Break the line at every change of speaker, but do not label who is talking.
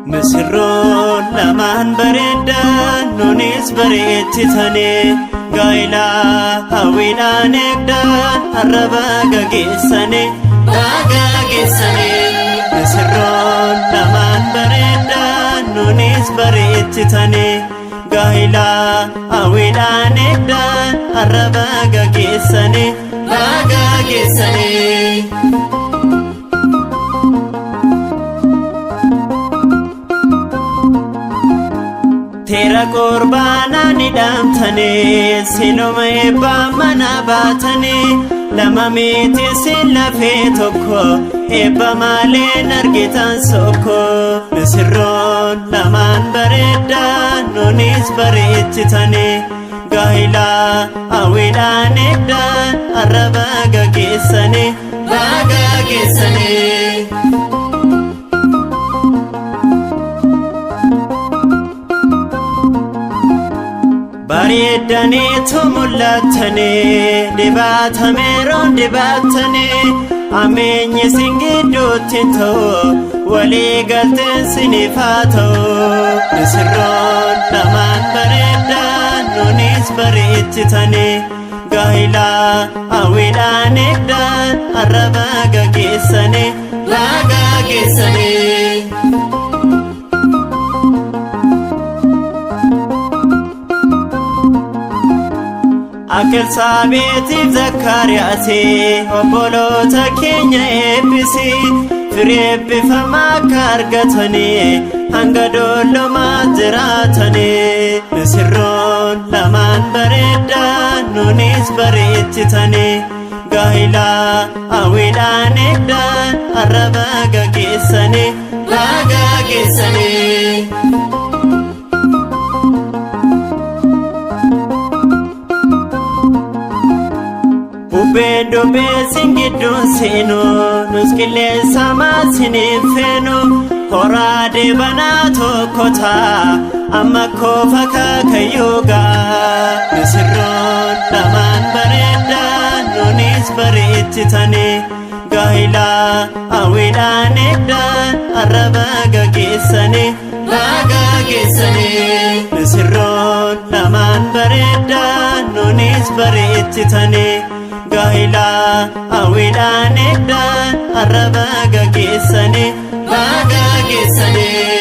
Misirroon lamaan bareeddaan nunis bareechitanii gaa'ilaa hawwiidhaan eegdaan har'a baga geessanii baga geessanii. Misirroon lamaan bareeddaan nunis bareechitanii gaa'ilaa hawwiidhaan eegdaan har'a baga geessanii baga geessanii. Teera qurbaanaa ni dhaamtanii sinuma eebbaa mana baatanii lama miti sin lafee tokko eebba maleen argitan sokko. Misirroon lamaan bareeddaan nunis bareechitanii gaa'ilaa hawwiidhaan eegdaan har'a baga geessanii baga geessanii. Bareeddaniitu mul'attanii dibatameeroon dibattanii ameenyi isin gidduutti hin ta'u walii galteen siniif haa ta'u. Misirroon lamaan bareeddaan nunis bareechitanii gaa'ilaa hawwiidhaan eegdaan har'a baga geessanii baga geessanii. Akka Elsaabeetiif Zakkaariyaasi obboloota keenya eebbisi firii eebbifamaa akka argatanii hanga doollomaa jiraatanii. Misirroon lamaan bareeddaan nunis bareechitanii gaa'ilaa hawwiidhaan eegdaan har'a baga geessanii baga geessanii. Bubbeen dubbee sin gidduun seenu nus qilleensa maasiniin feenu horaa deebanaa tokko ta'a amma koofa kaakayyuu ga'a. Misirroon lamaan bareeddaan nunis bareechitanii gaa'ilaa hawwiidhaan eegdaan har'a baga geessanii baga geessanii. Misirroon lamaan bareeddaan nunis bareechitanii gaa'ilaa hawwiidhaan eegdaan har'a baga geessanii baga geessanii.